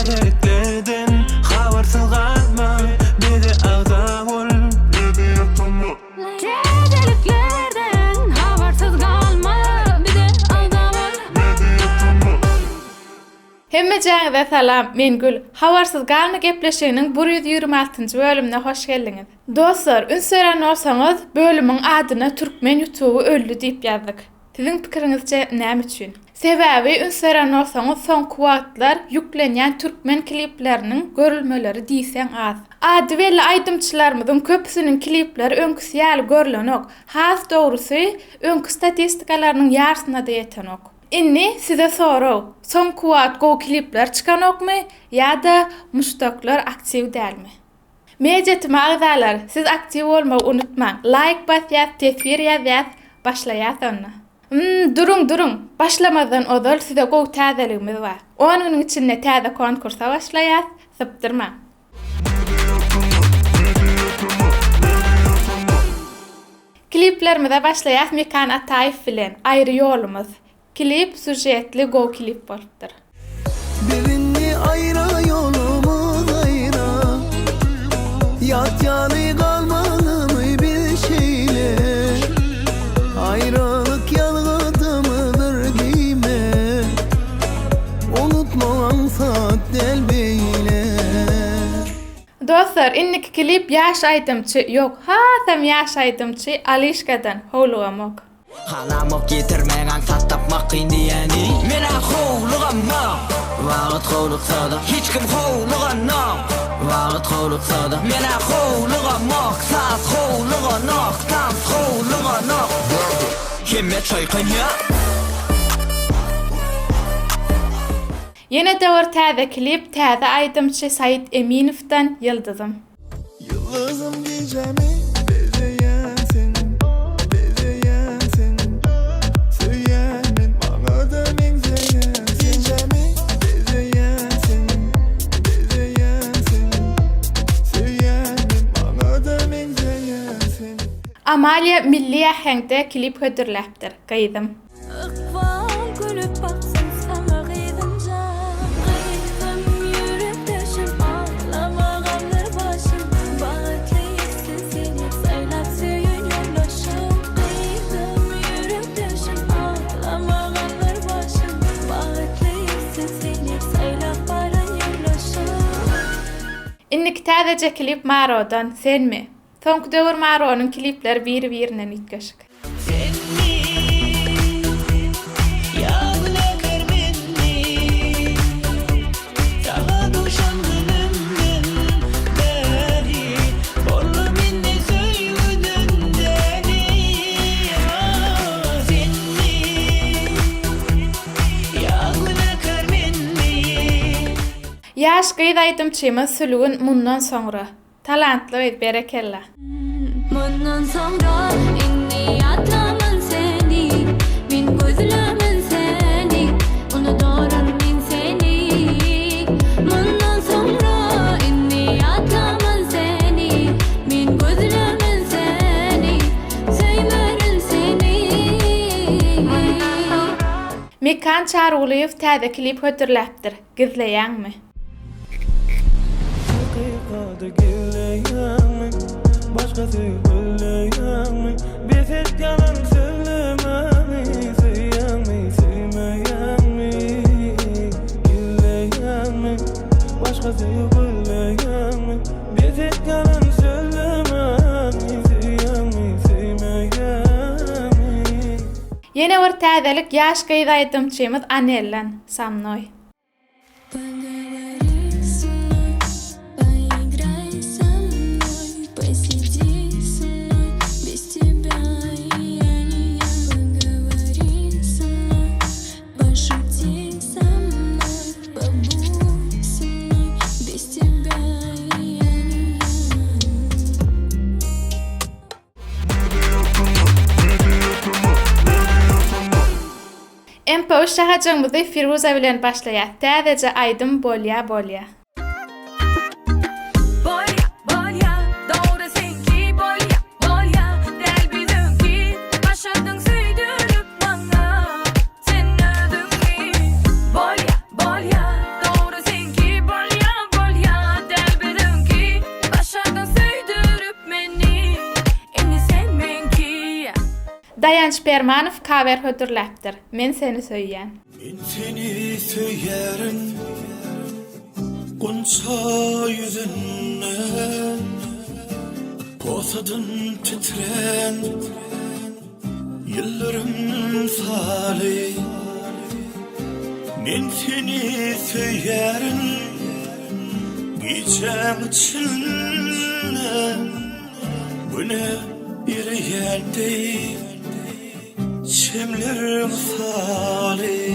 Täzeliklerden habarsyz galma bize agza bol. Täzeliklerden habarsyz galma bize agza bol. Hemmejäňize salam, men Gül. Habarsyz galma gepleşiginiň 126-njy bölümine hoş geldiňiz. Dostlar, üns beren bolsaňyz, bölümiň adyna Türkmen ýutuby öldi diýip ýazdyk. Siziň pikiriňizçe näme üçin? Sebäbi üns beren bolsaňyz soňky wagtlar ýüklenýän türkmen klipleriniň görülmeleri diýseň az. Ady belli aýdymçylarymyzyň köpüsiniň klipleri öňküsi ýaly görlenok. Has dogrusy, öňki statistikalarynyň ýarsyna-da ýetenok. Indi size sorag, soňky wagt gowy klipler çykanokmy ýa-da muşdaklar aktiw dälmi? Media-tm agzalar siz aktiw bolmagy unutmaň laýk basýas teswir ýazýas başlaýas onda. Hum duruň duruň başlamazdan ozal size gowy täzeligimiz bar on günüň içinde täze konkursa başlaýas sypdyrmaň. Kliplerimize başlaýas Mekan Ataýew bilen Aýry ýolumyz. Klip sujetli gowy klip bolupdyr. Biz indi aýra ýolumyz aýra Ýat ýaly galmalymy biz şeýle Aýralyk ýazgydymy bir diýme Unutmak aňsat däl beýle. Dostlar indiki klip ýaş aýdymçy ýok hasam ýaş aýdymçy Alişkadan howlugamok. Halamok ýetirmek aňsat tapmak kyn diýeni. Menä howlugamok. Wagt howluksada. Hiç kim howluganok. Wagt howluksada. Menä howlugamok. Saz howluganok. Tans howluganok. Hemme çaýkanýa. Ýene-de bir täze klip täze aýdymçy Said Eminowdan Ýyldyzym. Ýyldyzym gijämi bezeýän sen, bezeýän sen Söýýän men maňada meňzeýän Gijämi bezeýän sen, bezeýän sen Söýýän men maňada meňzeýän sen. Amalia milli äheňde klip hödürläpdir, Gyzym. Ykbal gülüp baksyn saňa gyzym jan. Gyzym ýürekdeşim aglama galdyr başyň. Bagtly etsin seni saýlap söýen ýoldaşyň. Gyzym ýürekdeşim aglama galdyr başyň. Bagtly etsin seni saýlap baran ýoldaşyň. Indiki täzeje klip Marodan, Senmi? Soňky döwür Maronyň klipleri biri birinden üýtgeşik. Senmi ýa günäkär menmi Saňa duşan günümden bäri Boldum indi söýgüden däli Senmi ýa günäkär menmi. Ýaş gyz aýdymçymyz Sülgün mundan soňra. Talantly gyz berekella. Mundan soňra indi ýatlaman seni Men gözlemen seni Unudaryn men seni Mundan soňra indi ýatlaman seni Men gözlemen seni Söýmerin seni. Mekan Çarygulyýew täze klip hödürläpdir. Gizleýäňmi? Hakykady gizleýäňmi? Başga söýgi gözleýäňmi? Bes et ýalan sözlemäni Söýýäňmi, söýmeýäňmi? Gizleýäňmi? Başga söýgi gözleýäňmi? Bes et ýalan sözlemäni Söýýäňmi, söýmeýäňmi? Ýene bir täzelik ýaş gyz aýdymçymyz Anellan, Sa mnoý. MP üç şahajygymyzy Firuza bilen başlaýas. Täzeje aýdym bolýa bolýa. Bolýa bolýa dogry seňki bolýa bolýa däl biziňki başardyň söýdürip maňa sen özüňi bolýa bolýa dogry seňki bolýa. Daýanç Permanow kawer hödürläpdir. Men seni söýýän. Men seni söýýärin Gunça ýüzünde Posadan titrän Ýyldyrym mysaly. Men seni söýýärin Gijäň içinde Güne ereýän deý Şemler mysaly.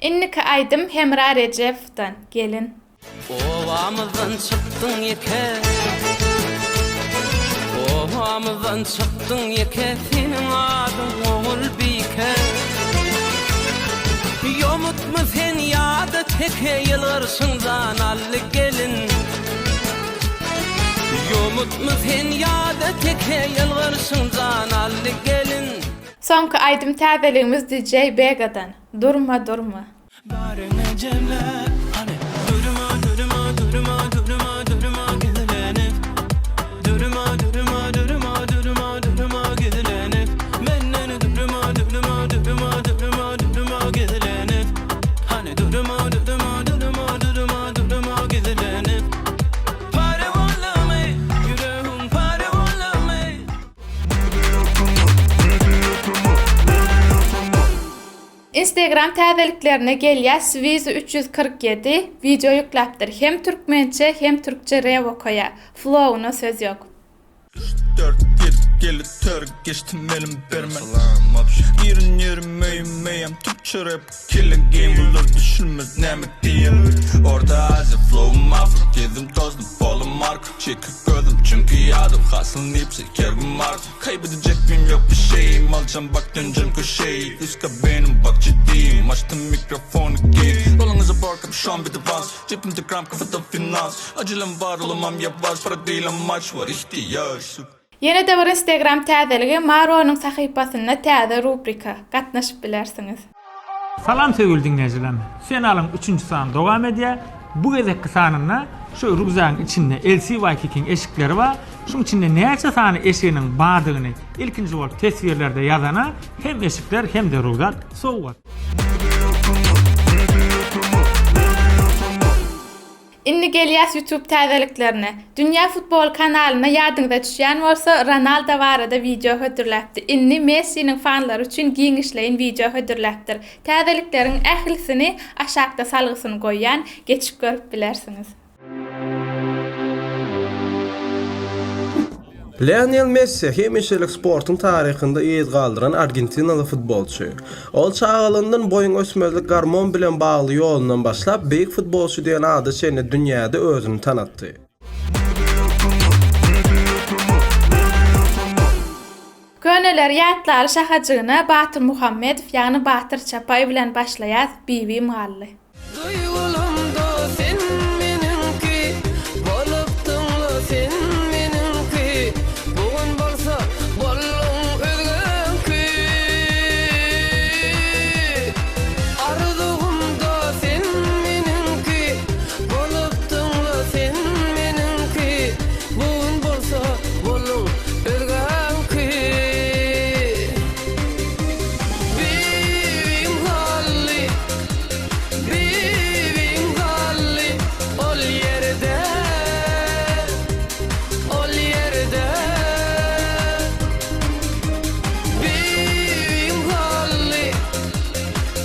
Indiki aýdym Hemra Rejepowdan, Gelin. Obamyzdan çykdyň ýeke Obamyzdan çykdyň ýeke Seniň adyň Ogulbike Ýomutmy sen ýa-da teke Ýylgyrşyňdan aldy gelin Ýomutmy sen ýa-da teke Ýylgyrşyň jan aldy gelin. Soňky aýdym täzeligimiz DJ Begadan, Durma durma. Baryňy jemle hany Durma durma durma durma durma gizlenip Durma durma durma durma durma gizlenip Menden durma durma durma durma durma gizlenip Hany durma durma durma durma durma gizlenip Pare bolamy ýüregim pare bolamy. Instagram täzeliklerine gelýä Swizy 347 wideo ýükläpdir hem türkmençe hem türkçe rep okaýa flowuna söz ýok. Üç dört gelip gelip tör geçdim elim bermen Girin ýerim öýüm meýem türkçe rap killing game bular düşünmez näme diýen Orta Aziýa flowum afro gezdim tozdum polum marka Çekik gözüm çünki ýadaw hasyl nipsi her gün marta Kaýbedejek mim ýok bir şeýim alçam bak dönjem köşeýi Üstka benim bak ciddiyim açdym mikrofony giý Goluňyza bar kapşon bir de bas Jebimde gram kafada finans Acelem bar olamam ýawaş para değil amaç var ihtiýaç. Ýene-de bir Instagram täzeligi Maronyň sahypasynda täze rubrika. Gatnaşyp bilersiňiz. Salam söýgüli diňleýjilerim! Senalyň üçünji sany dowam edýär. Bu gezekki sanynda şu rükzagyň içinde LC Waikiki-iň eşikleri bar. Şuň içinde näçe sany eşiginiň bardygyny ilkinji bolup teswirlerde ýazana hem eşikler hem-de rükzak sowgat. Indi gelýäs YouTube täzeliklerine. Dünýä futboly kanalynda ýadyňyza düşýän bolsa Ronaldo barada wideo hödürläpdi. Indi Messiniň fanlary üçin giňişleýin wideo hödürläpdir. Täzelikleriň ählisini aşakda salgysyny goýýan, geçip görüp bilersiňiz. Lionel Messi hemişelik sportuň taryhynda yz galdyran argentinaly futbolçy. Ol çagalygyndan boýuň ösmezlik gormon bilen bagly ýolundan başlap, beýik futbolçy diýen ada çenli dünýäde özüni tanatdy. Köneleri ýatlaly şahajygyna Batyr Muhammedow ýagny Batyr Çapaý bilen başlaýas Bibim galdy. Duýgulamda sen meniňki Bolupdyňla sen meniňki Bu gün bolsa bolduň özgeňki Arzuwymda sen meniňki Bolupdyňla sen meniňki Bu gün bolsa bolduň özgeňki Bibim Hally Bibim Hally ol ýerde, ol ýerde. Bibim Hally,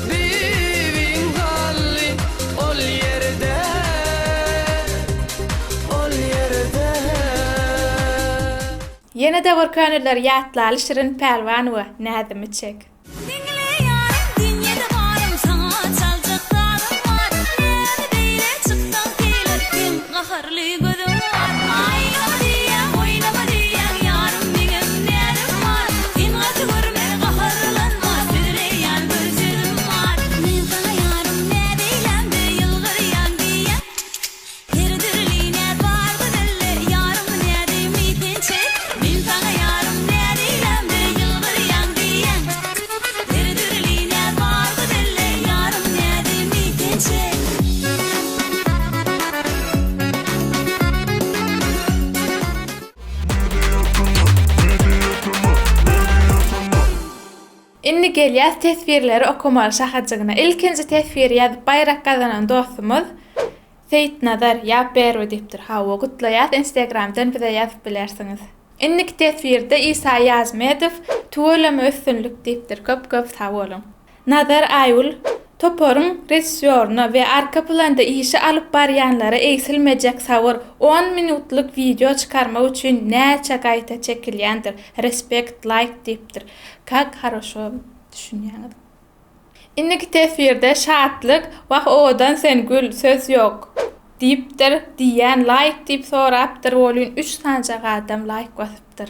Bibim Hally ol ýerde, ol ýerde. Ýene-de bir köneleri ýatlaly Şirin Pälwanowa Näzimi çek. Diňle ýarym dünýede barym saňa çaljak zadym bar Näme beýle çyksaň seýle seň gaharly gözüň bar Aýlama diýýäň oýnama diýýäň ýarym meňem näzim bar Sen gaty görme gaharlanma sözleýän bir sözüm bar Men saňa ýarym näz eýlämde ýylgyrýaň diýýäň Her dürli näz bar gözelde ýarym näzimi sen çek Men saňa ýarym näz eýlämde ýylgyrýaň diýýäň. Indi gelýäs teswirleri okamaly şahajygyna. Ilkinji teswiri ýazyp baýrak gazanan dostumyz Seýitnazar ýap berwi diýipdir. Hawa gutlaýas instagramdan bize ýazyp bilersiňiz. Indiki teswirde Isa Ýazmedow tüweleme üstünlik diýipdir. Köp köp sag boluň. Nazar Aýgül, Toparyň režissýoryna we arka planda işi alyp barýanlara egsilmejek sabyr, on minutlyk wideo çykarmak üçin näçe gaýta çekilýändir, respekt laýk diýipdir. Kak haroşo düşünýäňiz. Indiki teswirde Şatlyk, Wah owadan sen Gül, söz ýok diýipdir, diýýän laýk diýip sorapdyr welin üç sanjak adam laýk basypdyr.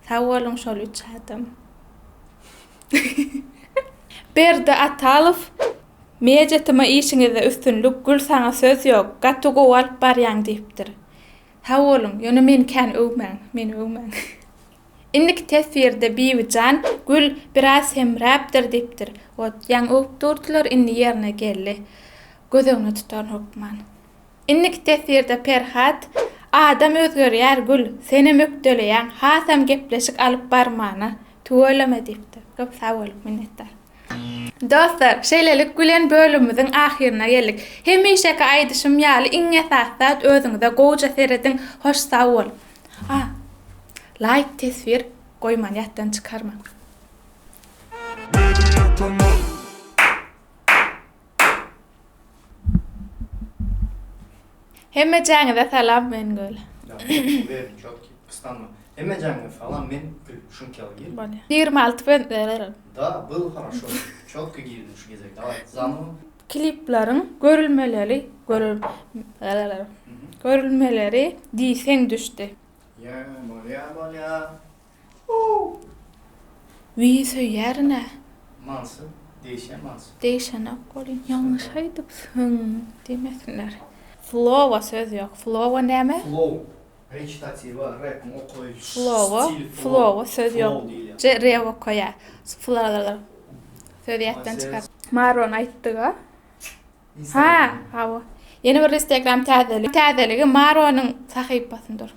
Sag boluň şol üç adam. Berdi Atalow Media tm işiňizde üstünlik Gül saňa söz ýok gaty gowy alyp barýaň diýipdir. Sag boluň ýöne meni kän öwmäň meni öwmäň. Indiki teswirde Bibijan Gül biraz semräpdir diýipdir. Wot ýaňy öwüp durdylar indi ýerine geldi. Göz öňüne tutaryn hökman. Indiki teswirde Perhat, Adam özgerýär Gül, senem ökdeleýäň, hasam gepleşik alyp barmana. Tüweleme diýipdir. Köp sag boluň, minnetdar. Dostlar, şeýlelik bilen bölümimiziň ahyryna geldik. Hemişeki aýdyşym ýaly iň esasy zat özüňize gowja serediň, hoş sag boluň. A, laýk teswir goýmany ýatdan çykarmaň. Hemmejäňize salam men Gül. Hemmejäňize salam men Gül. Şuňky gir. Bolýar. 26 ben Da, byl haraşo. Çotko girdim şu gezek. Daway, zanovo. Klipleriň görülmeleri görül görülmeleri diýseň düşdi. Ýa, bolýa, bolýa. Wiý söýýärin-ä. Mansy, degişýän mansy. Degişenok welin ýalňyş aýdypsyň diýmesinler. Flowa söz ýok. Flowa näme? Flow, reçitatiwa, repiň okaýyş Flowa, stili flow, flowa söz ýok. flow diýilýär. J rep okaýar. Flalalala. Sözi ýatdan çykar. Marony aýtdyga. Ha, hawa. Ýene bir Instagram täzeligi. Täzeligi Maronyň sahypasynda dur.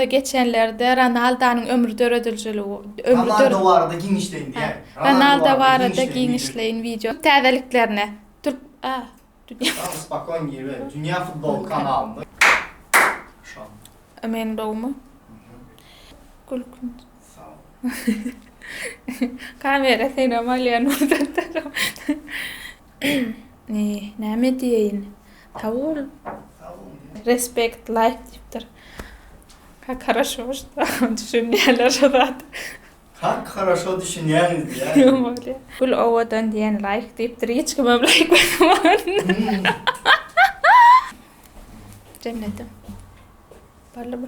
Geçenlerde Ronaldanyň ömri döredijiligi ömri Ronaldo barada giňişleýin diýäý. Ronaldo barada giňişleýin wideo täzeliklerine türk a dünýä Tamam spokojno girbe. Dünýä futbol kanalynda. Şo. Men gowumy? Gülkünç. Sag bol. Kamera senem alýan bolsa. Näme diýeýin? Sag bol. Respekt laýk diýipdir. Kak haraşo şda düşünýärler şo zat. Kak haraşo düşünýäňiz diýýär. Bolýar. Gül owadan diýen laýk diýipdir. Hiç kimem laýk basman. Jemledim. Boldumy?